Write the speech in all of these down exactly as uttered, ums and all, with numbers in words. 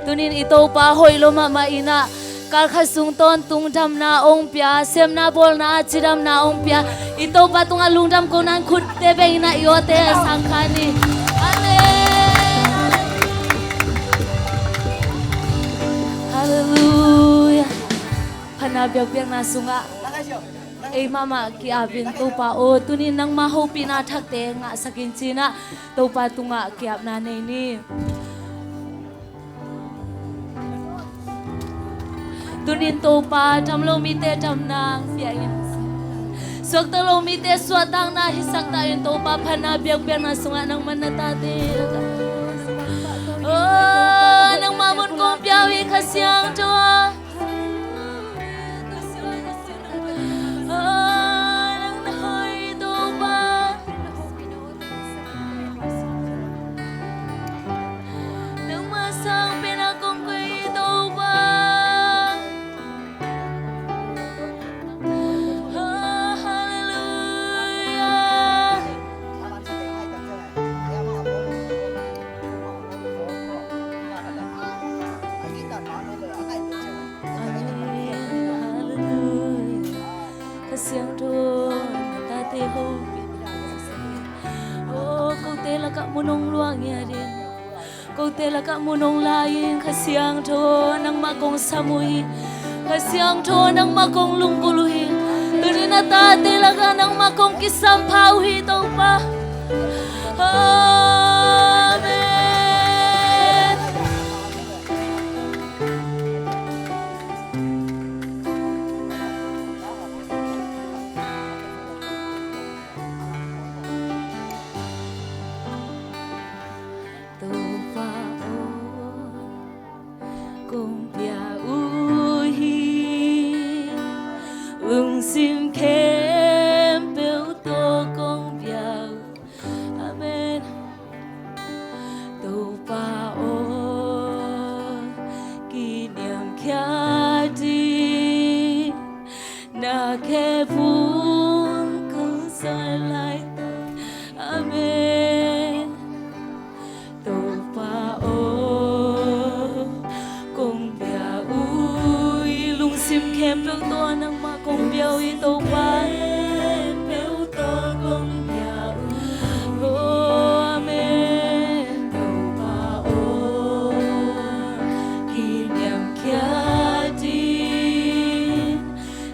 Tunin i Topa hoih lo mahmah in ah, kalkhat sung tawntung damna hong pia, sepna bawlna ah cidamna hong pia. I Topa tungah lungdam ko nan khutte beng in ah i awte a sang kha ni. Amen. Halleluia. Phatna biakpiakna sungah ei mahmah ki-apin, Topa aw, tunin nangmah hopihna thakte ngahsak in ci-in ah Topa tungah ki-apna nei ni. Tunin Topa, dam lo mite damna hong pia in, suakta lo mite suahtakna hisak ta in, Topa, phatna biakpiakna sungah nangman na tate lakah, oh, nangmah mun kong pia uh hi, Kha Siangtho. Oh, nang na hoih, Topa. Nangmah sang pen ah kong koih, Topa. Oh, halleluia. Amen. Halleluia. Kha Siangtho, na tate hopih. Oh, kote lakah mun hong luah ngiat in. Kote lakah mun hong la in, Kha Siangtho, nangmah kong sam uh hi. Kha Siangtho, nangmah kong lunggulh uh hi. Tunin na tate lakah nangmah kong kisampha uh hi, Topa. Amen. Topa aw, kong pia uh hi, lungsim khempeuh tawh kong pia uh. Amen. Topa aw, kiniamkhiat in, na khephung kong sawl laitak. Amen. Topa aw, kong pia uh hi, lungsim khempeuh tawh nangmah kong pia uh hi, Topa. Khempeuh tawh kong pia uh hi. Oh, amen. Topa aw, kiniamkhiat in,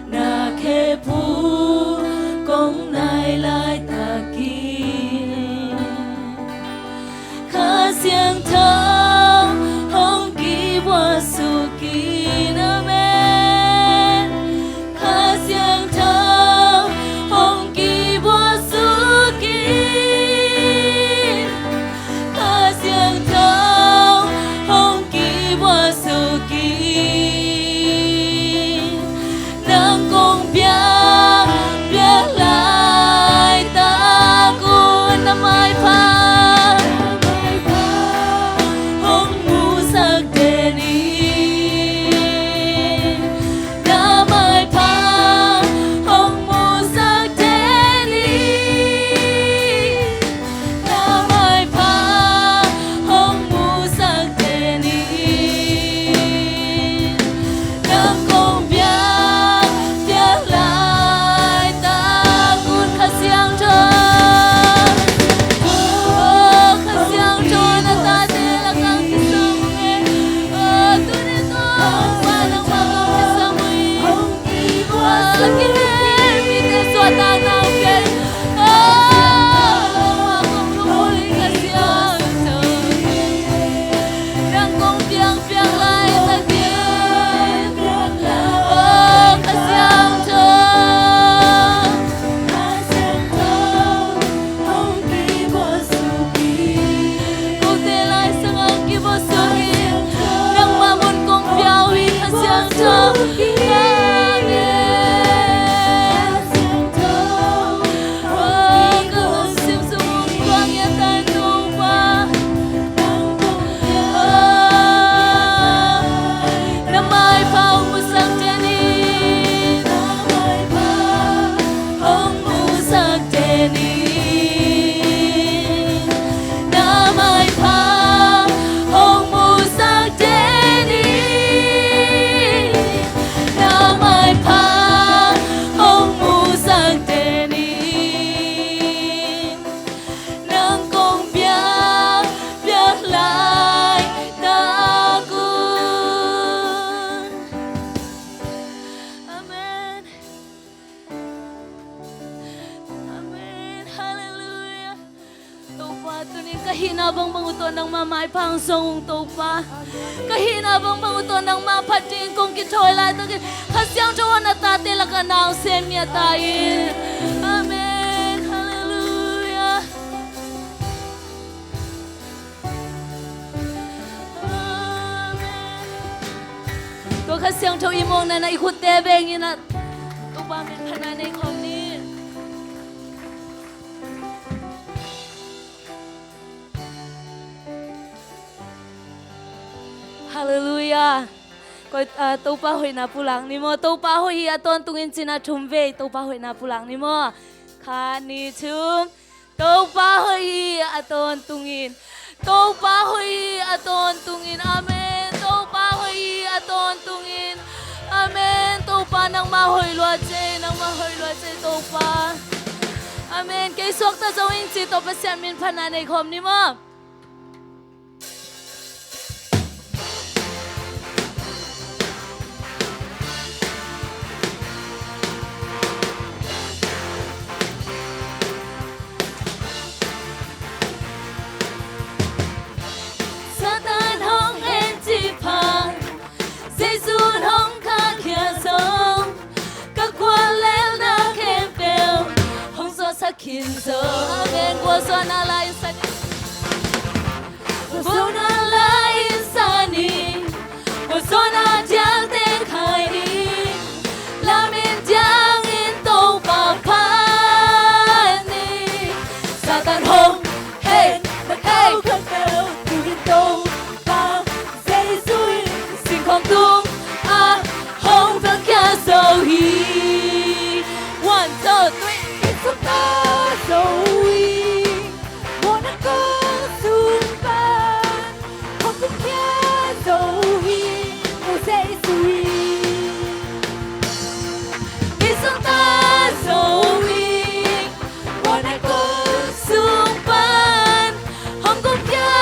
na khephung kong nai laitak in, Kha Siangtho hong kibuak suk in, amen. Kha Siangtho Maipha hong zong ung Topa. Ka hihna bangbang uh tawh nangmah phat dingin kong kithawi laitakin Kha Siangtho hon a tate lakah na hong sem ngiat ta in. Amen. Halleluiah. Amen. Tua Kha Siangtho i mawkna-in i khutte bengin ah Topa min phatna nei khawm ni. Halleluiah. Koi, ah, Topa hoihna pulak ni maw. Topa hoih hi a tawntungin ci-in ah thum vei Topa hoihna pulak ni maw. Khat, nih, thum. Topa hoih hi a tawntungin. Topa hoih hi a tawntungin. Amen. Topa hoih hi a tawntungin. Amen. Topa nangmah hoih lua ci ei, nangmah hoih lua ci ei Topa. Amen. Kei suakta zo ing ci tawh Pasian min phatna nei khawm ni maw. Satan hong en cih phat, Jesu'n hong khahkhia zo, ka guallelhna khempeuh hong zawhsak khin zo. Amen. Gualzawhna la in san ni. Gualzawhna la in san ni. Gualzawhna diakte khai ni. Lamin diangin Topa phat ni. Satan hong hen na khau khempeuh tu-in Topa Jesu in singkhuam tungah hong phelkhia zo hi. One, two, three. Kei suakta zo ing. Mawhna kong sung pan hong kumkhia zo hi. Topa Jesu in. Kei suakta zo ing. Mawhna kong sung pan hong kumkhia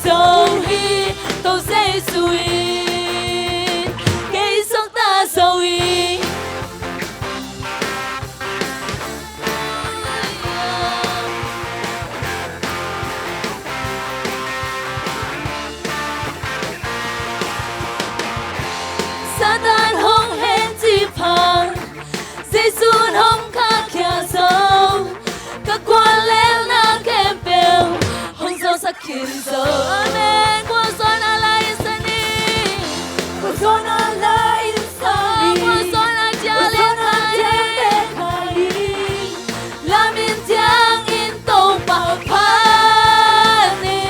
zo hi. Topa Jesu in. Kei suakta zo ing. Satan hong hen cih phat, Jesu'n hong khahkhia zo, ka guallelhna khempeuh hong zawhsak khin zo. Amen. Gualzawhna la in san ni. Gualzawhna la in san ni. Gualzawhna diakte khai ni. Lamin diangin Topa phat ni.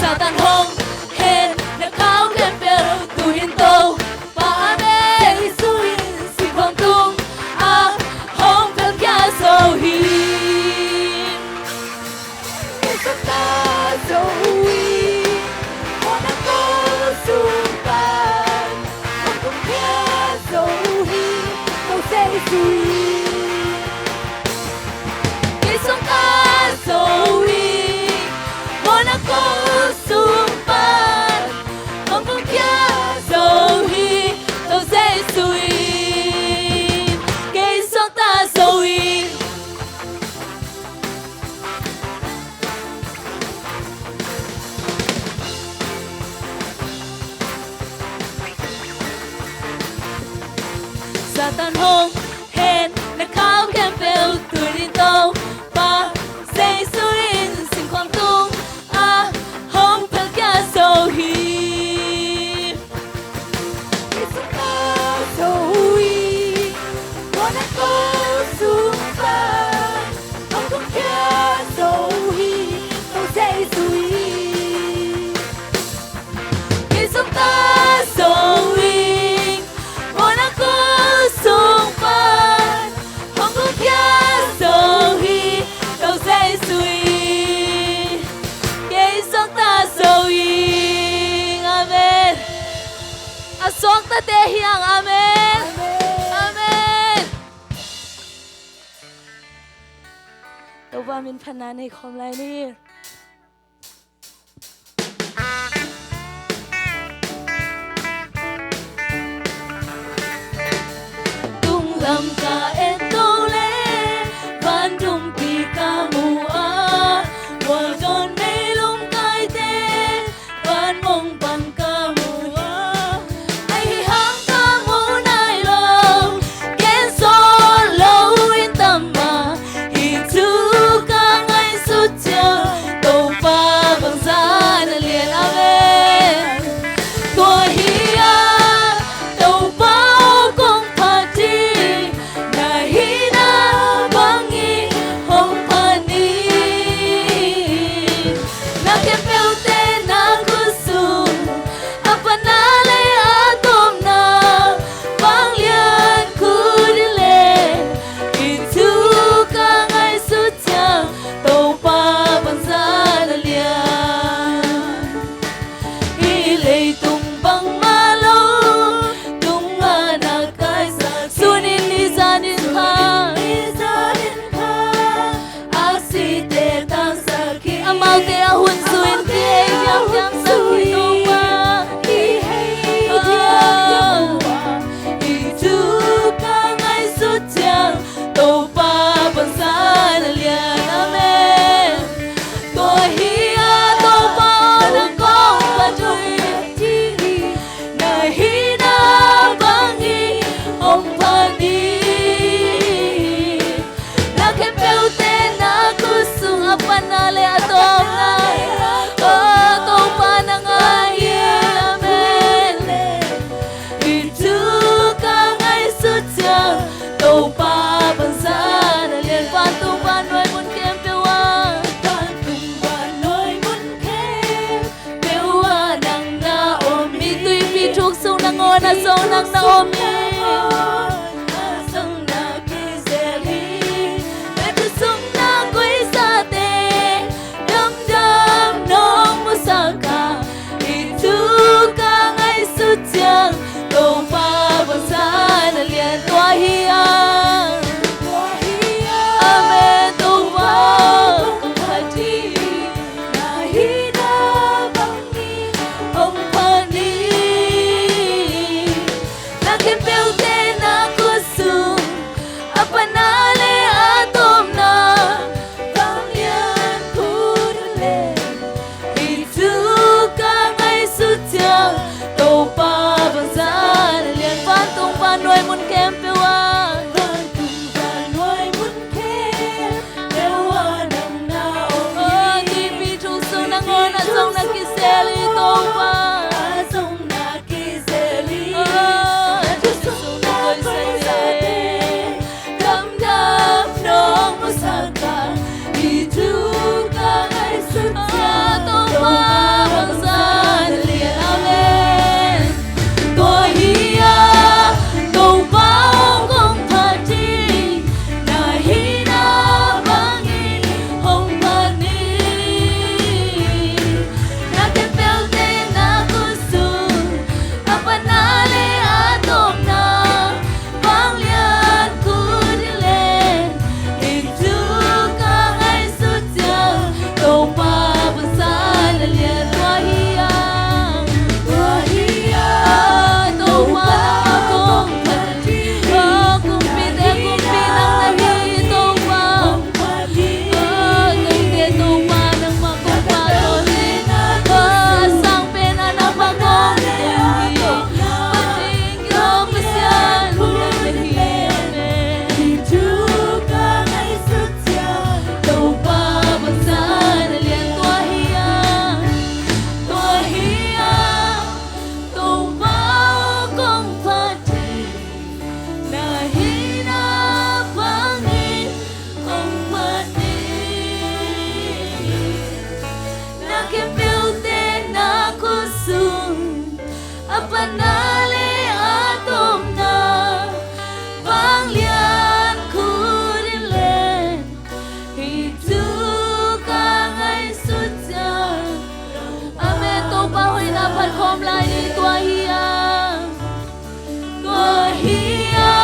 Satan hong hen na khau khempeuh tu-in Topa, amen, Jesu in singkhuam tungah hong phelkhia zo hi. Kei suakta zo ing. Mawhna kong sung pan hong kumkhia zo hi. Topa Jesu in. Kei suakta zo ing. Mawhna kong sung pan hong kumkhia zo hi. Topa Jesu in. Kei suakta zo ing. Satan hong hen na khau khempeuh tu-in Topa Jesu in singkhuam tungah hong phelkhia zo hi. Kei suakta zo ing. Mawhna kong sung pan hong kumkhia zo hi. Topa Jesu in. Kei suakta zo ing. Mawhna kong sung pan hong kumkhia zo hi. Topa Jesu in. Kei suakta zo ing. Amen. A suaktate hi hang. Amen. Amen. Amen. Topa min phatna nei khawm lai ni. Tunglam ka et to leh, van dumpi ka mu a, gualdawn meilum kaite na zong nang na om hi. A zong na kizel hi. Na thu sung na koih zate damdam nong musak a, hih thu ka ngaihsut ciang Topa bangzah na lian. Tua hi a, amen. Topa kong phat hi. Na hihna bangin hong phat ni. Na khempeuhte na khut sung, a panna le a tawpna, vanglian khut hileh, hih thu ka ngaihsut ciang Topa bangzah na lian. Vantung vannuai mun khempeuh ah, vantung vannuai mun khempeuh ah nang na om hi. Aw, tuipi thuk sung nangawn a zong na kizel hi Topa. A zong na kizel hi. Aw, a thu sung na koih zate damdam nong musak a, hih thu ka ngaihsut ciang Topa bangzah na lian. Amen. Tua hi a, Topa aw kong phat hi. Na hihna bangin hong phat ni. Na khempeuhte na khut sung, a panna le a tawpna, vanglian khut hileh, hih thu ka ngaihsut ciang Topa bangzah na lian. Tua hi a, tua hi a, Topa aw kong phat hi. Aw, kumpite kumpi nang na hi Topa. Aw, note Topa nangmah kong pahtawi hi. Aw, a sangpen ah nangmah kong teel hi. Pating kilawm Pasian nang na hi. Amen. Hih thu ka ngaihsut ciang Topa bangzah na lian. Tua hi a, tua hi a, Topa aw kong phat hi. Na hihna bangin hong phat ni. Na khempeuhte na khut sung, a panna le a tawpna, vanglian khut hileh, hih thu ka ngaihsut ciang. Amen. Topa hoihna phat khawm lai ni. Tua hi a, tua hi a,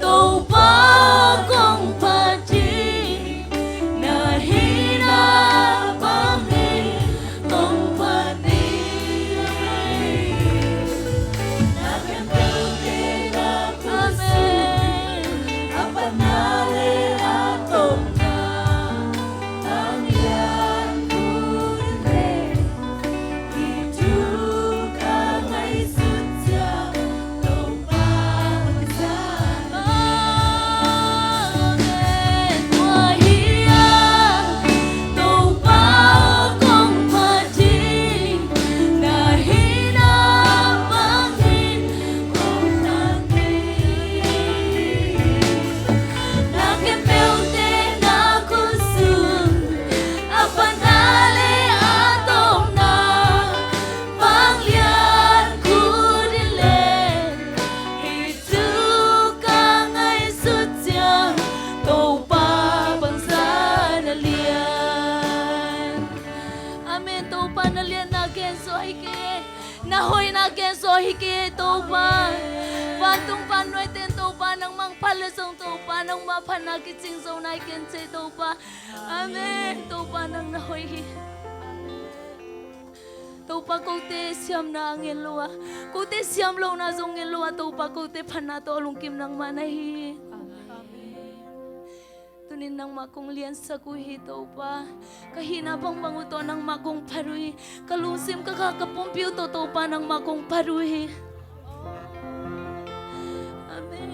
Topa aw kong phat hi. Na hihna bangin hong phat ni. Na khempeuhte na khut sung, amen, a panna le a tawpna, vanglian khut hileh, hih thu ka ngaihsut ciang Topa bangzah. Amen. Tua hi a, Topa aw kong phat hi. Na hihna bangin hong phat ni. Na khempeuhte na khut sung, a panna le a tawpna, vanglian khut hileh, hih thu ka ngaihsut ciang Topa bangzah na lian. Amen. Topa na liatna gen zaw hi kei. Na hoihna gen zaw hi kei Topa. Vantung vannuaite in Topa nangmah phat leh zong Topa nangmah phatna kicing zo nai ken cei Topa. Amen. Topa nang na hoih hi. Topa kote siamna a ngen lo a, kote siam lohna zong ngen lo a, Topa kote phatna tawh a lungkim nangmah na hi. Tunin nangmah kong liansak uh hi Topa. Ka hihna bangbang uh tawh nangmah kong phat uh hi. Ka lungsim ka kha ka pumpi uh tawh Topa nangmah kong phat uh hi. Amen.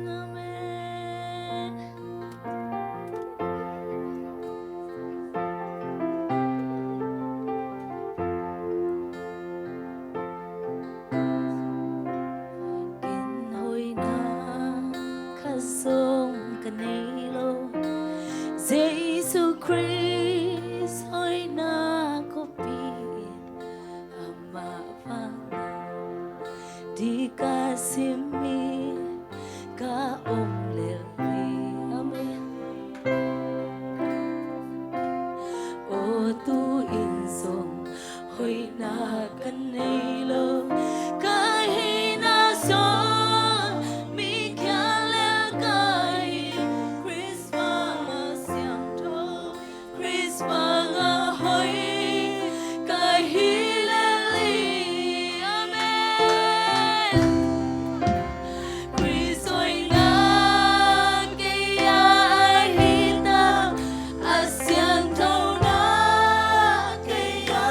Amen. ka nei lo. Jesu Khrist hoihna khuapi in amah vang ding ka sim hi, ka om lel hi. Amen. Aw, tu-in zong hoihna ka nei lo, ka hihna sung mi khial lel ka hi. Khrist bang a siangtho, Khrist bang a hoih ka hi lel hi. Amen. Khrist hoihna kei a ahih tak, a siangthona kei a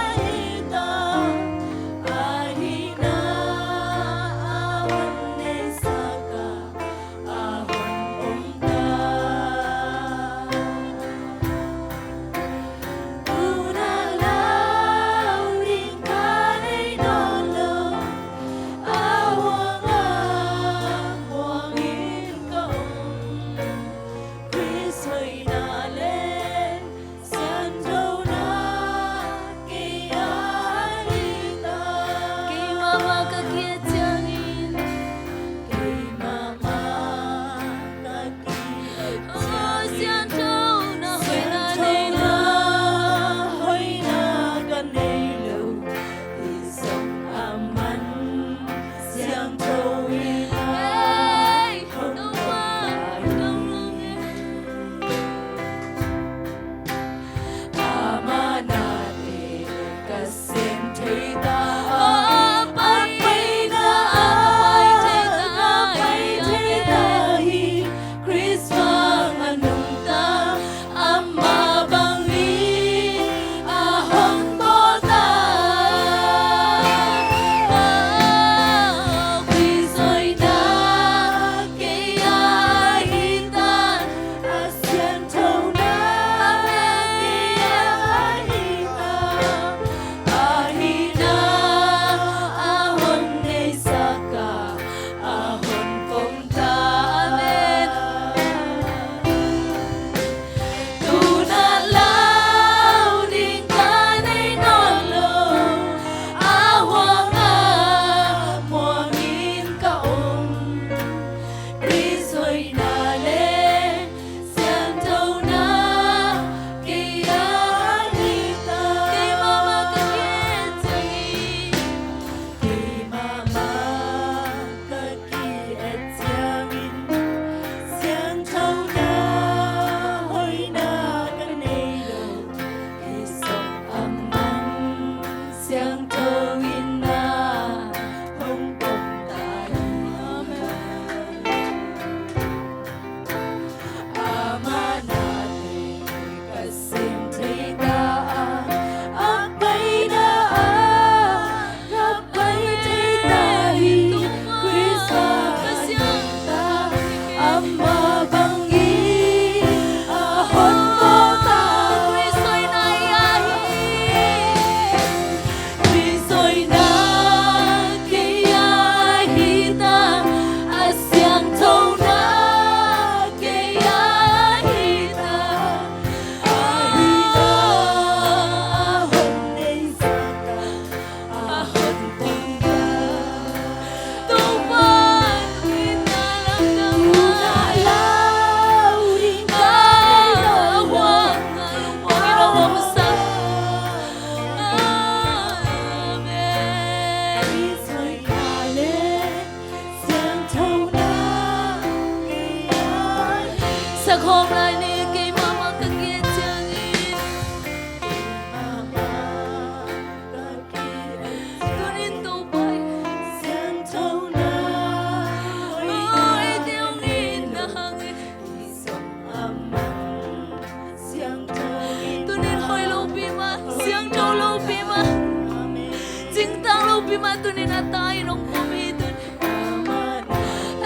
ahih tak, ahihna a hon neisak a, a hon om ta. Tu-in a lau ding ka nei nawn lo, a huang a muang in ka om. Khrist hoihna le siangthona kei a ahih tak, kei mahmah ka ki-et ciangin, kei mahmah ka ki-et ciangin, siangthona hoihna nei lo, siangthona hoihna ka nei lo, hi zong a man siangtho in a hong om ta hi. Amah nate ka sem thei ta a, a paina ah ka pai thei ta hi. Khrist bang a nungta, amah bangin a hong bawl ta. Khrist hoihna kei a ahih tak, a siangthona kei a ahih tak, ahihna a hon neisak a, a hon om ta. Amen. Tu-in a lau ding ka nei nawn lo, a huang a muang in ka om. Khrist hoihna le siangthona kei a ahih tak, kei mahmah ka ki-et ciangin, kei mahmah ka ki-et ciangin, siangthona hoihna ka nei lo, hi zong a man siangtho in a hong om ta hi. Amen. Amah nate ka sem thei ta a, a paina ah ka pai thei ta hi. Khrist bang a nungta, amah bangin a hon bawl ta. Khrist hoihna hi. Khrist hoihna kei a ahih tak, a siangthona kei a ahih tak, ahihna a hon neisak a, a hon om ta. Topa in a lau ding ka lau ding ka lau huang a lungmuang in hong omsak. Amen. Siangthona kei a ahih tak. Sa khawm lai ni, kei mahmah ka ki-et ciangin. Tuni-in Topa in siangthona, oh, eite hong itna hangin, tuni-in hoih lopi mah, siangtho lopi mah, cingtang lopi mah, tuni-in a ta in hong pom hi. Tuni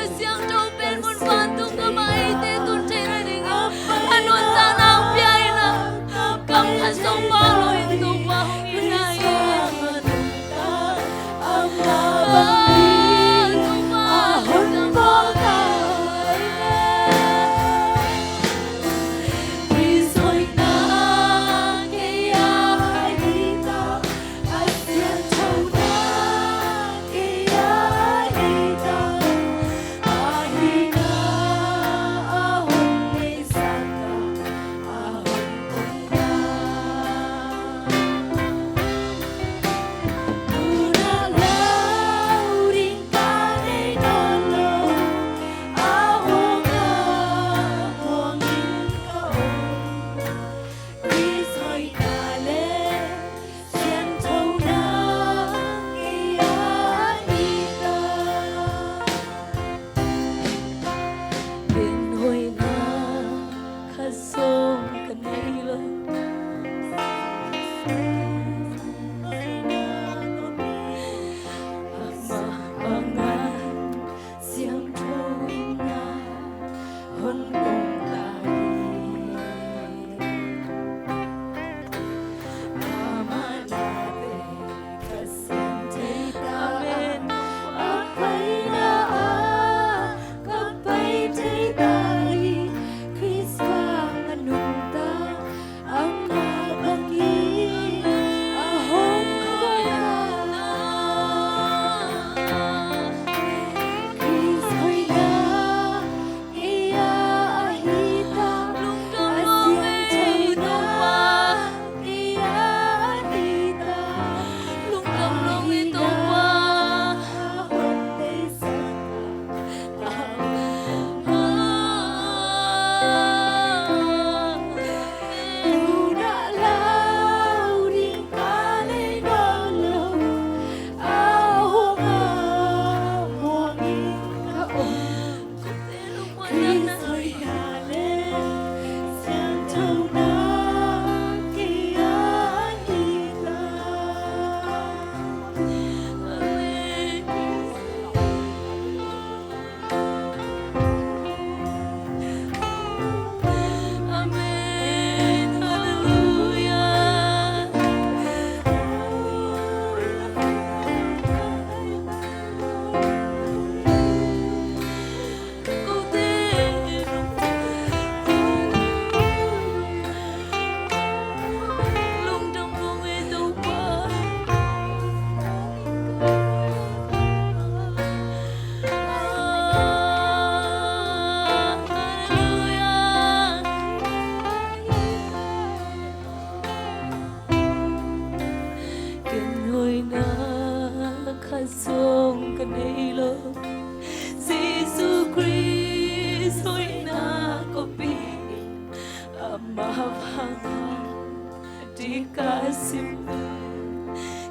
a siangtho pen mun vantung gam ah eite tun theihna dingin,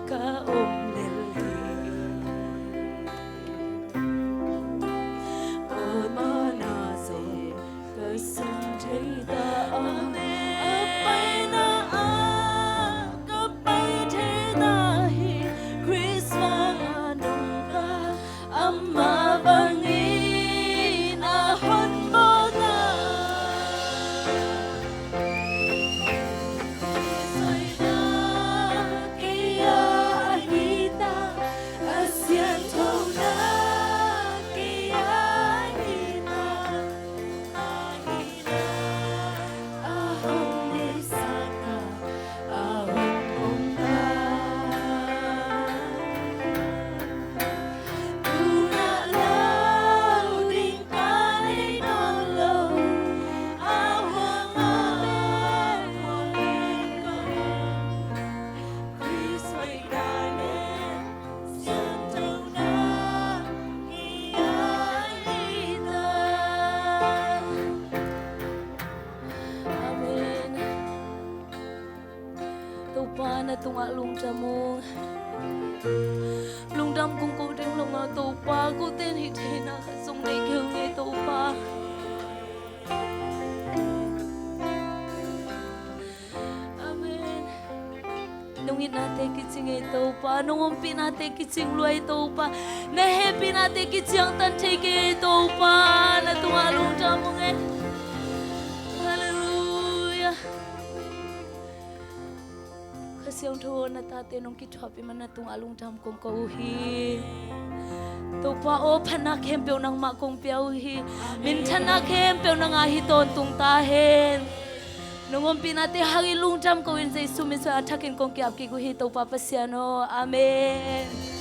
ka om lel hi. Aw, mana zong ka sung thei ta a, a paina ah ka pai thei ta hi. Khrist vang a nong ka ama bangin a hon bawl ta. Soina kei a hi ta, a sianthona kei a hi ta. Amen. Topa, na tungah lungdam ung. Lungdam kong ko ding lo nga Topa, ko ten hih theihna khat zong nei kei ung e Topa. Amen. Nong itnate kicing e Topa, nong ompihnate kicing lua e Topa, na hehpihnate kiciangtan thei kei e Topa, na tungah lungdam ung e. Halleluiah. Kha Siangtho, na tate nong kithuahpih man na tungah lungdam kong ko uh hi. Topa aw, phatna khempeuh nangmah kong pia uh hi. Minthanna khempeuh nang a hi tawntung ta hen. Nong ompihnate hangin lungdam ko in Jesu min suang a thakin kong ki-ap kik uh hi Topa Pasian aw. Amen.